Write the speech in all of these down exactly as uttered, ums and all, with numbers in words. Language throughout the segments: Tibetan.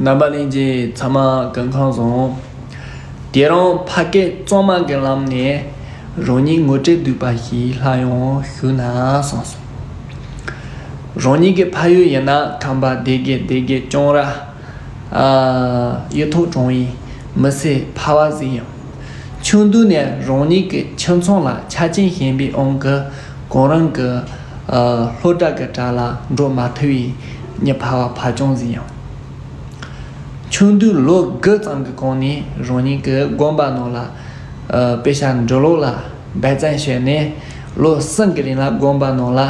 རྣམ་པ་ལྷན་རྒྱས་ཚང་མ་སྐུ་ཁམས་བཟང་། དེ་རིང་ཕ་སྐད་གཙང་མ་གི་ལམ་ནས་རང་ཉིད་ངོ་སྤྲོད་བསྡུས་པ་ཞིག་སླར་ཡང་ཞུས་ན་བསམ་སོང་། རང་ཉིད་ཀྱི་ཕ་ཡུལ་ཡིན་ན་ཁམས་པ་སྡེ་དགེ། སྡེ་དགེ་ལྕང་ར། ཨ། གཡུ་ཐོག་གྲོང་ཡིན། མི་སེར་ཕ་བ་ཟིག་ཡིན། ཆུང་དུས་ནས་རང་ཉིད་ཀྱི་ཁྱིམ་ཚང་ལ་ཆ་རྐྱེན་ཞན་པའི་དབང་གིས་གང་རུང་གི་ཨ་སློབ་གྲྭ་གི་གྲལ་ལ་འགྲོ་མ་ཐུབ་པའི་མྱི་ཕལ་པ་ཕལ་རྐྱང་ཟིག་ཡིན། ཆུང་དུས་ལོ་དགུ་ཙམ་གྱི་གོང་ནས་རང་ཉིད་ཀྱི་དགོན་པ་ནང་ལ་ཨ་དཔེ་ཆ་འབྲི་ཀློག་ལ་འབད་བརྩོན་བྱས་ནས། ལོ་གསུམ་གྱི་རིང་ལ་དགོན་པ་ནང་ལ་ཨ་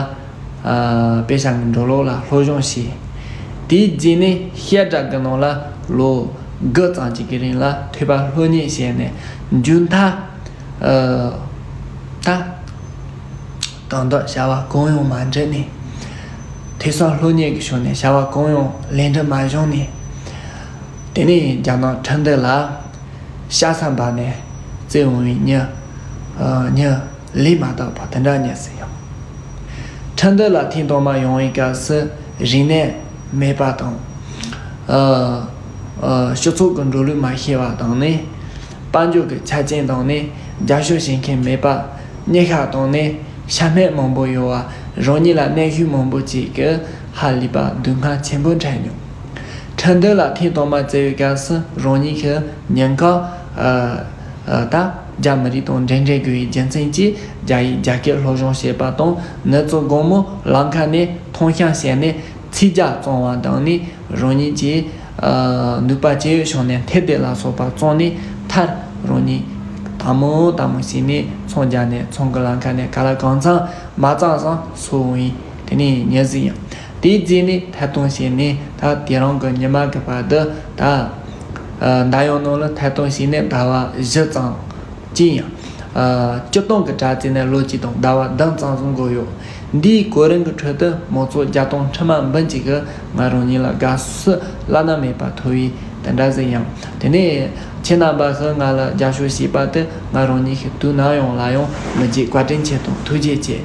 དཔེ་ཆ་གི་འབྲི་ཀློག་ལ་སློབ་སྦྱོང་བྱས། དེའི་རྗེས་ནས་བཤད་གྲྭ་གི་ནང་ལ་ལོ་དགུ་ཙམ་ཅིག་གི་རིང་ལ་ཐོས་པ་སློབ་གཉེར་བྱས་ནས། མཇུག་མཐར་ཨ་ད་དོན་དག་བྱ་བ་གང་ཡང་མ་འགྲུབ་ནས། ཐོས་བསམ་སློབ་གཉེར་གྱི་ཕྱོགས་ནས་བྱ་བ་གང་ཡང་ལས་འགྲུབ་མ་བྱུང་ནས། དེ་ནས་རྒྱ་ནག་ཁྲིན་ཏུའུ་ལ་ཤ་ཚ་འབར་ནས་བཙལ་འོང་བའི་མྱི་ཨ་མྱི་ལས་མ་དག་པ་དེ་འདྲ་ཉིད་ཟིག་ཡིན། ཁྲིན་ཏུའུ་ལ་ཐེངས་དང་མ་ཡོང་བའི་སྐབས་སུ་རིག་གནས་མེད་པ་དང་། ཨ་ཨ་སྤྱི་ཚོགས་ཀྱི་འགྲོ་ལུགས་མ་ཤེས་པ་དང་ནི། དཔལ་འབྱོར་གྱི་ཆ་རྐྱེན་དང་ནི་རྒྱབ་སྐྱོར་བྱེད་མཁན་མེད་པ། གཉིད་ཤག་དང་ནི་ཤ་མེད་མང་པོ་ཡོད་པ། རང་ཉིད་ལ་གནོན་ཤུགས་མང་པོ་ཅིག་གིས་ཧ་ལས་པ་སྡུག་བསྔལ་ཆེན་པོ་འཕྲད་མྱོང་། ཁྲིན་ཏུའུ་ལ་ཐེངས་དང་མ་བཙལ་བའི་སྐབས་སུ་རང་ཉིད་ཀྱིས་ཉིན་གང་ཨ་ཨ་ད་རྒྱ་མི་རིགས་དང་འབྲེལ་འདྲིས་དགོས་པའི་རྒྱུ་མཚན་གྱིས་རྒྱ་ཡིག་རྒྱ་སྐད་སློབ་སྦྱོང་བྱེད་པ་དང་། ནུབ་ཕྱོགས་དགོང་མོ་ལམ་ཁ་ནས་ཐོང་ཤང་བྱས་ནས་ཚིག་རྒྱག་བཙོང་བ་དང་ནི། རང་ཉིད་ཀྱིས་ཨ་ནུས་པ་ཅི་ཡོད་བྱུང་ནས་འཐེབ་དེ་ལ་སོགས་པ་བཙོང་ནས། མཐར་རང་ཉིད་དལ་མོ་དལ་མོ་བྱས་ནས་ཚོང་རྒྱག་ནས། ཚོང་གི་ལམ་ཁ་ནས་ག་ལ་གང་འཚམ་མ་བཙོང་ཙང་སོང་བའི་དེ་ནས་ཉིན་ཟིག་ཡིན། དེའི་རྗེས་ནས་ཐད་གཏོང་བྱས་ནས། ད་དེ་རིང་གི་ཉི་མ་གི་བར་དུ་ད་ཨ་མདའ་ཡང་ནང་ལ་ཐད་གཏོང་བྱས་ནས་ཟླ་བ་བཞི་ཙམ་ཅི་ཡང་། ཨ་སྤྱིར་བཏང་གི་དྲ་ཚིགས་ནས་ལོ་གཅིག་དང་ཟླ་བ་བདུན་ཙམ་བཟུང་དགོས་ཡོད། འདིའི་གོ་རིམ་གྱི་ཁྲོད་དུ་མང་ཚོགས་བརྒྱ་དང་ཁྲི་མ་འབུམ་གཅིག་གིས་ང་རང་ཉིད་ལ་དགའ་བསུ་བླ་ན་མེད་པ་ཐོབ་པའི་དེ་འདྲ་ཟིག་ཡིན། དེ་ནས་ཁྱེད་རྣམ་པ་ཞིག་ང་ལ་རྒྱབ་སྐྱོར་བྱས་པ་དེ་ང་རང་ཉིད་ཀྱི་དུས་ནམ་ཡང་ལ་ཡང་མི་བརྗེད། བཀའ་དྲིན་ཆེ་དང་ཐུགས་རྗེ་ཆེ།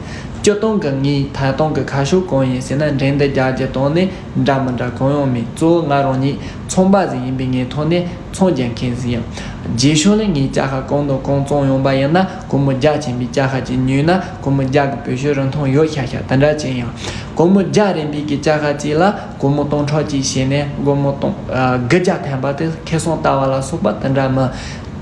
སྤྱིར་བཏང་གི་ངའི་ཐད་གཏོང་གི་ཁ་ཕྱོགས་གང་ཡིན་ཟེར་ན། འགྲན་བསྡུར་རྒྱག་རྒྱུ་དང་ནི་འདྲ་མི་འདྲ་གང་ཡང་མེད། གཙོ་བོ་ང་རང་ཉིད་ཚོང་པ་ཟིག་ཡིན་པའི་ངོས་ཐོག་ནས་ཚོང་རྒྱག་མཁན་ཟིག་ཡིན། རྗེས་ཕྱོགས་ནས་ངས་ཅ་ཁ་གང་དང་གང་བཙོང་ཡོང་པ་ཡིན་ན། སྒོར་མོ་བརྒྱ་ཆེན་པོའི་ཅ་ཁ་ཅིག་ཉོས་ན། སྒོར་མོ་བརྒྱ་གི་བེད་སྤྱོད་རིན་ཐང་ཡོད་ཤག་ཤག་དེ་འདྲ་ཅིག་ཡིན། སྒོར་མོ་བརྒྱ་རིན་པོའི་གི་ཅ་ཁ་ཅིག་ལ་སྒོར་མོ་སྟོང་ཕྲག་གཅིག་བྱས་ནས། སྒོར་མོ་སྟོང་ཨ་དགུ་བརྒྱ་ཐམ་པ་དེ་ཁེ་བཟང་ལྟ་བ་ལ་སོགས་པ་དེ་འདྲ་མིན།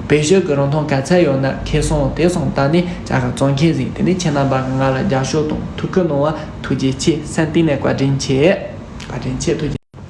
བེད་སྤྱོད་ཀྱི་རིན་ཐང་ག་ཚད་ཡོད་ན་ཁེ་བཟང་དེ་བཟུང་བལྟས་ནས་ཅ་ཁ་བཙོང་མཁན་ཟིག་དེ་ནས་ཁྱེད་རྣམ་པ་གིས་ང་ལ་རྒྱབ་སྐྱོར་དང་ཐུགས་ཁུར་གནང་བར་ཐུགས་རྗེ་ཆེ། སེམས་གཏིང་ནས་བཀའ་དྲིན་ཆེ། བཀའ་དྲིན་ཆེ། ཐུགས་རྗེ།